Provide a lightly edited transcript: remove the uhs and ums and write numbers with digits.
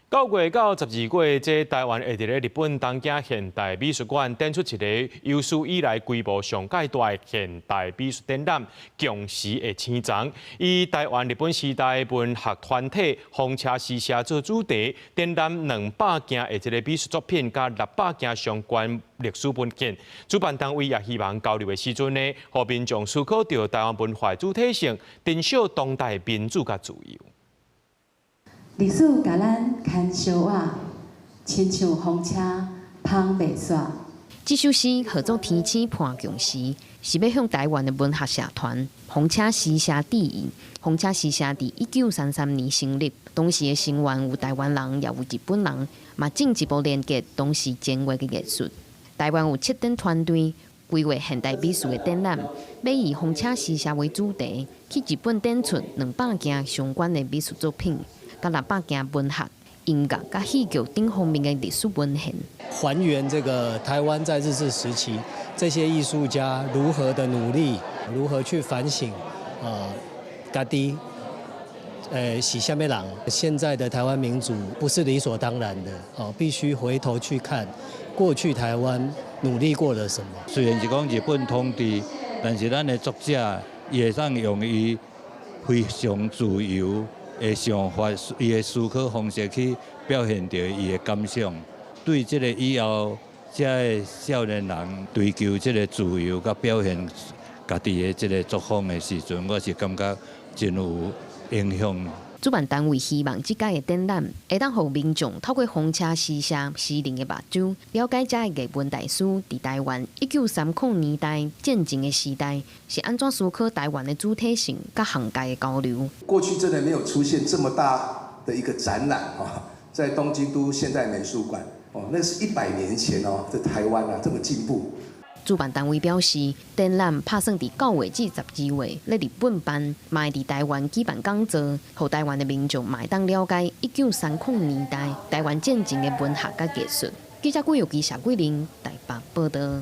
9月到12月，這台灣會佇咧日本東京現代美術館展出一个有史以來規模上蓋大的現代美術展覽《共時的青叢》，以台灣日本時代文學團體風車詩社做主題，展覽200件的這个美術作品，佮600件相關歷史文獻。主辦單位也希望交流的時陣呢，予民眾思考著台灣文化的主體性，珍惜當代民主佮自由。歷史共咱牽燒仔，親像風車蜂袂煞。這首詩號做《天星伴共時》，是欲向台灣的文學社團風車詩社致意。風車詩社佇1933年成立，當時的成員有台灣人，也有日本人，嘛進一步連結當時前衛的藝術。台灣有策展團隊規劃現代美術的展覽，欲以風車詩社為主題，去日本展出200件相關的美術作品，佮600件文學、音樂、佮戲劇等方面的歷史文獻。還原這個台灣在日治時期這些藝術家如何的努力，如何去反省，家己，是啥物人？現在的台灣民主不是理所當然的，哦，必須回頭去看過去台灣努力過了什麼。雖然是講日本統治，但是咱的作者伊會當用伊非常自由的想法，伊的思考方式去表現著伊的感想。對這个以後，這个少年人追求這个自由佮表現家己的這个作風的時陣，我是感覺真有影響。主辦單位希望這屆的展覽會當予民眾透過風車詩社詩人的目睭，了解這个藝文大師佇台灣1930年代戰前的時代是按怎思考台灣的主體性佮學界的交流。過去真的沒有出現這麼大的一個展覽啊，在東京都現代美術館哦，那是100年前哦，在台灣啊這麼進步。主辦單位表示，展覽拍算佇9月至12月咧日本辦，嘛會佇台灣舉辦講座，予台灣的民眾嘛會當了解1930年代台灣戰前的文學佮藝術。記者郭玉基、謝桂玲台北報導。